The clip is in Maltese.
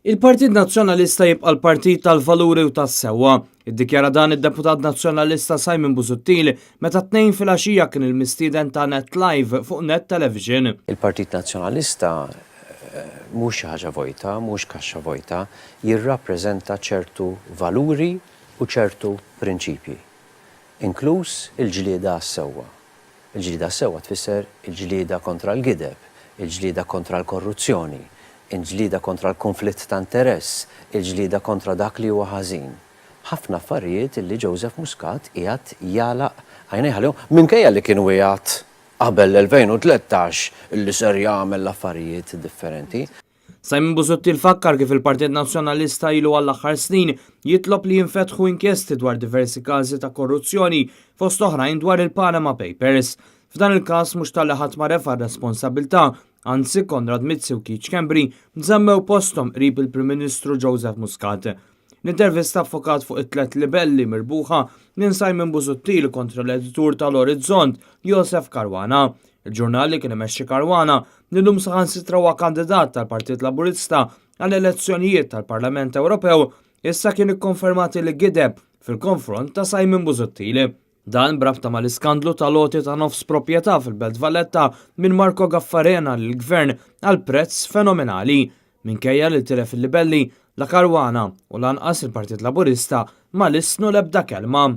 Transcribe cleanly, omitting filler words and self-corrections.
Il-Partit Nazzjonalista jibqa' l-partit tal-valuri u tas-sewwa. Iddikjara dan id-deputat Nazzjonalista Simon Busuttil meta t-Tnejn filgħaxija kien il-mistieden ta' Net Live fuq Net Television. Il-Partit Nazzjonalista mhux xi ħaġa vojta, mhux kaxxa vojta, jirrappreżenta ċertu valuri u ċertu prinċipji, inkluż il-ġlieda għas-sewwa. Il-ġlieda għas-sewwa tfisser il-ġlieda kontra l-gideb, il-ġlieda kontra l-korruzzjoni, il-ġlieda kontra l-kunflitt ta' interess, il-ġlieda kontra dak li huwa ħażin. Ħafna affarijiet li Joseph Muscat qiegħed jagħlaq għajnejh għalihom minkejja li kien wiegħed qabel l-2013 li ser jagħmel l-affarijiet differenti. Simon Busuttil fakkar kif il-Partit Nazzjonalista ilu għall-aħħar snin jitlob li jinfetħu inkjesti dwar diversi każi ta' korruzzjoni fost oħrajn dwar il-Panama Papers. F'dan il-każ mhux talli ħadd ma refa' r-responsabbiltà, anzi Konrad Mizzi u Keith Schembri żammew posthom qrib il-Prim Ministru Joseph Muscat. L-intervista ffokat fuq it-tlet libelli mirbuħa minn Simon Busuttil kontra l-editur tal-Orizzont, Josef Caruana. Il-ġurnal li kien imexxi Caruana, li llum saħansitra huwa kandidat tal-Partit Laburista għall-elezzjonijiet tal-Parlament Ewropew, issa kien ikkonfermat li gideb fil-konfront ta' Simon Busuttil. Dan b'rabta mal-iskandlu tal-għoti ta' nofs proprjetà fil-Belt Valletta minn Marco Gaffarena lill-Gvern għal prezz fenomenali. Minkejja li tilef il-libelli, la Caruana u lanqas il-Partit Laburista ma lissnu l-ebda kelma.